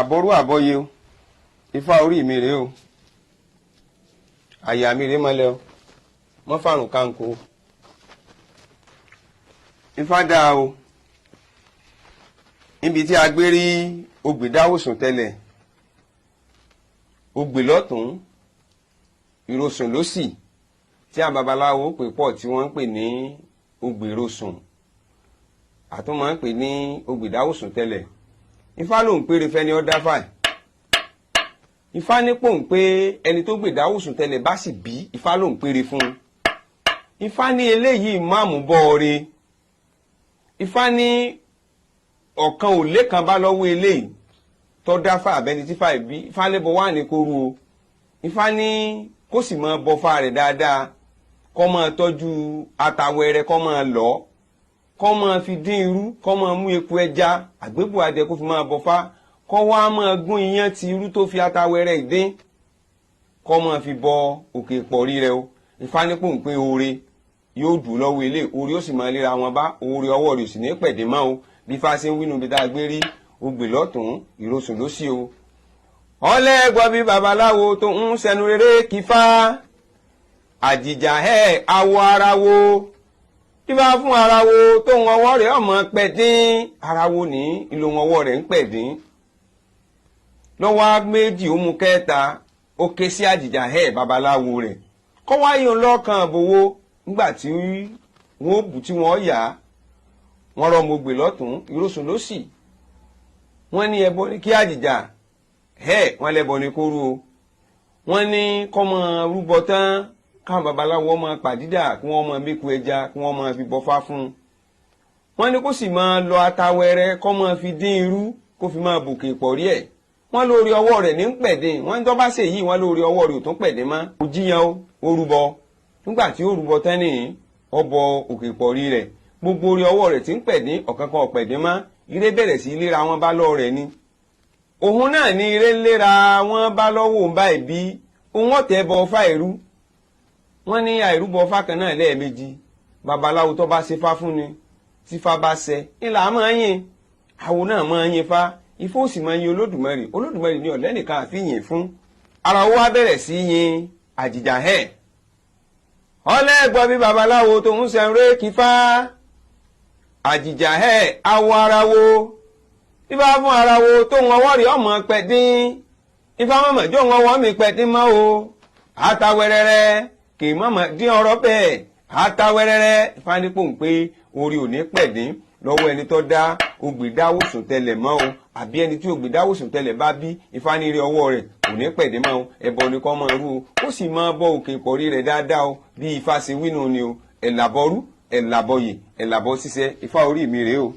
Àbọrú àbọyè o, ifá orí mi rèé o, àyà mi rèé mọ́lẹ̀ o, mọ́ fàrùn kánkó. Ifá dáa o. Níbi tí a gbé rí ogbè dáwòsùn tẹ́lẹ̀, ogbè lọ́tún, ìrosùn lósì, tí àwọn babaláwo pè pọ̀ tí wọ́n ń pè ní ogbè rosùn, àtúmọ̀ ń pè ní ogbè dáwòsùn tẹ́lẹ̀. Ifá ló ń péré fẹ́ni ọ́ dáfà. Ifá nípò ń pé ẹni tó gbè dáwòsùn tẹ́lẹ̀ bá sì bí, ifá ló ń péré fún un. Ifá ní eléyìí máàmù bọ́ọ̀re. Ifá ní ọ̀kan ò lékan bá lọ́wọ́ eléyìí tó dáfà àbẹ́ni tí fà bí. Ifá lébọ wà ní kóru o. Ifá ní kó sì máa bọfá rẹ̀ dáadáa, kó máa tọ́jú atawẹrẹ, kó máa lọ̀, kó máa fi dín irú, kó máa mú eku ẹja àgbébù adìẹ kó fi máa bọfá, kó wá máa gún iyán ti irú tó fi atawẹrẹ ìdín, kó máa fi bọ òkè pọ̀rí rẹ̀ o. Ifá ní pò ń pín oore yóò dùn lọ́wọ́ ilé orí, ó sì máa léra wọn bá oore ọwọ́ rẹ̀, ò sì ní pẹ̀dé mọ́ o. Bí ifá ṣe ń wínú bí tá a gbé rí ogbè lọ́tún, ìrosùn lósì o. Ọlẹ́gbọ́n bí babaláwo tó ń sẹnu rere kífá àjìjà ẹ̀ awọ ara wo ifá fún ara wo tó ń ọwọ́ rẹ̀ ọmọ pẹ̀dín ara wo ní ìlò ọwọ́ rẹ̀ ń pẹ̀dín lọ́wọ́ méjì, ó mú kẹta, ó ké sí àjìjà ẹ̀ babaláwo rẹ̀ kọ́ wáyé lọ́kàn àbòwò. Nígbà tí wọ́n bù tí wọ́n yà á, wọ́n rọ́ mo gbè lọ́tún, ìrosùn lósì. Wọ́n ní ẹbọ ní kí àjìjà ẹ̀, wọ́n lẹ́bọ ní kóru o. Wọ́n ní kọ́mọ rúbọ tán, káwọn babaláwo máa pàdídà, kí wọ́n máa méku ẹja, kí wọ́n máa fi bọfá fún un. Wọ́n ní kó sì máa lọ atawẹrẹ, kó máa fi dín irú, kó fi máa bòkè pọ̀rí ẹ̀. Wọ́n lórí ọwọ́ rẹ̀ ní pẹ̀dín. Wọ́n ní tó bá ṣèyí, wọ́n lórí ọwọ́ rẹ̀ ò tún pẹ̀dín mọ́. Kò jíyan o, ó rúbọ. Nígbà tí ó rúbọ tẹ́nì, ọbọ òkè pọ̀rí rẹ̀, gbogbo orí ọwọ́ rẹ̀ tí ń pẹ̀dín, ọ̀kan kan ọ̀pẹ̀dín mọ́. Ire bẹ̀rẹ̀ sí léra wọn bá lọ́ rẹ̀ ni. Òun náà ní ire léra wọn bá lọ́wọ́ òun báyìí bí òun ọ̀tẹ̀ bọ ọfà ìrú. Wọ́n ní àìrúbọ ọfà kan náà lẹ́ẹ̀mejì. Babaláwo tó bá ṣe fá fún ni, tí fá bá ṣẹ ńlá máa ń yìn, àwo náà máa ń yin fá, ifá ó sì máa ń yin Olódùmarè. Olódùmarè ní ọ̀lẹ́nìkan àfihàn fún ara owó á bẹ̀rẹ̀ sí yin àjìjà ẹ̀. Ọlẹ́gbọ́n bí babaláwo tó ń sẹ́ńrẹ́ kífá àjìjà ẹ̀ awọ ara wo ifá fún ara wo tó ń ọwọ́ rẹ̀ ọmọ pẹ̀dín. Ifá mọ̀mọ́ jó ń ọwọ́ mi pẹ̀dín mọ́ o, àtàwẹ̀rẹ̀rẹ̀ kì í mọ̀mọ́ dín ọ̀rọ̀ bẹ́ẹ̀ àtàwẹ̀rẹ̀rẹ̀. Ifá nípò ń pé orí ò ní pẹ̀dín lọ́wọ́ ẹni tó dá ogbè dáwòsùn tẹlẹ̀ mọ́ o, àbí ẹni tí ogbè dáwòsùn tẹlẹ̀ bá bí, ifá ní rí ọwọ́ rẹ̀ kò ní pẹ̀dín mọ́ o. Ẹbọ ni kọ́ máa rú o, ó sì máa bọ òkè ìpọ̀rí rẹ̀ dáadáa o. Bí ifá ṣe wínú ni o. Ẹ̀làbọ̀rú, ẹ̀làbọ̀yè, ẹ̀làbọ̀ ṣiṣẹ́. Ifá orí mi rèé o.